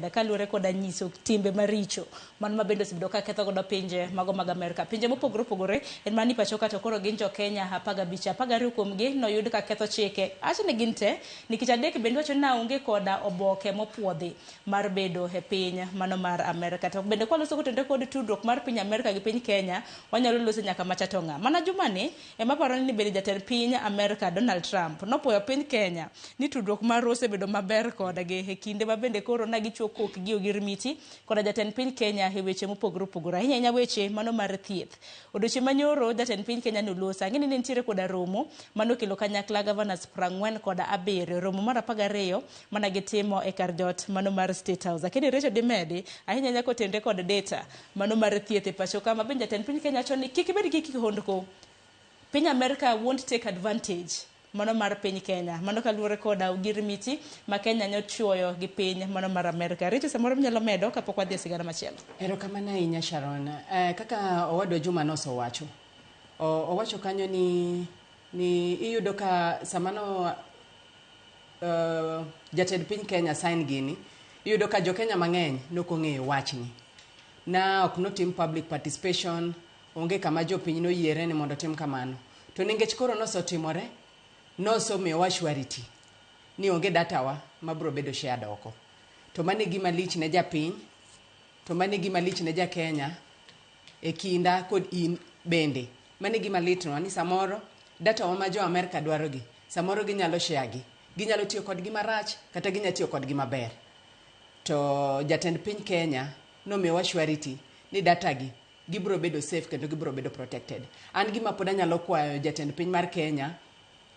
Kaluwore koda nyiso timbe maricho mano ma bende osebedo ka ketho godo pinje mago mag Amerka. Pinje mopogore opogore en mana ni pacho ka to koro gin jo Kenya 15, 12 kuomgi noyud ka ketho chike. Acho ni gin te nikech adek bende wacho ni onge koda oboke mopuodhi mar bedo e piny mano mar Amerka. To bende kwaloso kotenore kod tudruok mar piny Amerka gi piny Kenya, wanyalo loso nyaka macha to ng'a. Mana jumani ema aparo ni bende jatend piny Amerka Donald Trump nopuoyo piny Kenya ni tudruok marwa osebedo maber kodgi e kinde ma bende koro na gichuo kokgi ogirmiti koda jatend piny Kenya e weche mopogore opogore ahinya ahinya weche mano mar thieth. Odiochieng' manyoro jatend piny Kenya noloso ang'e ni ne nitiere koda romo manokelo kanyakla governors 47 romo mar 12 mana gitimo e kar jot mano mar State House. Akeni Rachel dimedi ahinya ahinya kotenre kod data mano mar thieth e pacho ka ma bende jatend piny Kenya wacho ni kik ibed gi kihondko piny Amerka won't take advantage mano mar piny Kenya. Mano kaluwore koda ogirmiti ma Kenya nyochuoyo gi piny mano mar Amerka. Rachel samoro inyalo medo kapok wadhi e sigana machielo. Erokamano ahinya Sharon. Kaka owadwa Juma nosewacho, owacho kanyo ni iyudo ka sama no jatend piny Kenya sign gini, iyudo ka jo Kenya mang'eny nokong'eyo wachni. Na ok notim public participation, onge kama jopiny noyiere ni mondo otim kamano. To nikech koro nosetimore, nosemiyowa surety ni onge data wa mabiro bedo shared oko. To mano e gima lich ne japiny, to mano e gima lich ne ja Kenya e kinda kod in bende. Mano e gima litnwa ni samoro data wa ma jo Amerka dwaro gi, samoro ginyalo share gi. Ginyalo tiyo kodgi marach kata ginyalo tiyo kodgi maber. To jatend piny Kenya nomiyowa surety ni data gi gibiro bedo safe kendo gibiro bedo protected. An gima pod anyalo kwayo jatend piny mar Kenya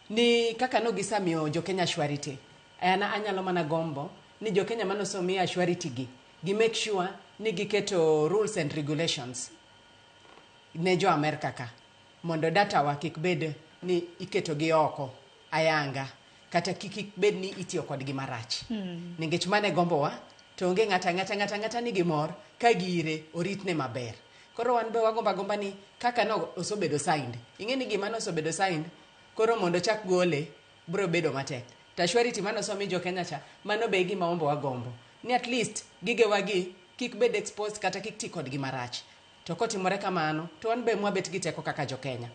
ni kaka no gisemiyo jo Kenya surety, an anyalo mana gombo ni jo Kenya mane osemiya surety gi, gi make sure ni giketo rules and regulations ne jo Amerka ka mondo data wa kik bed ni iketo gi oko ayanga kata kik bed ni itiyo kodgi marach. Nikech mano e gombowa to onge ng'ata ang'ata ng'ata ang'ata nigi mor ka gire oritne maber. Koro wan be wagombo agomba ni kaka no osebedo signed. Ing'e ni gima nosebedo signed koro mondo chak gole biro bedo matek. To surety mane osemi jo Kenya cha mano be e gima wan be wagombo. Ni at least gigewa gi kik bed exposed kata kik ti kodgi marach. To kotimore kamano to wan be mwabet gi teko kaka jo Kenya.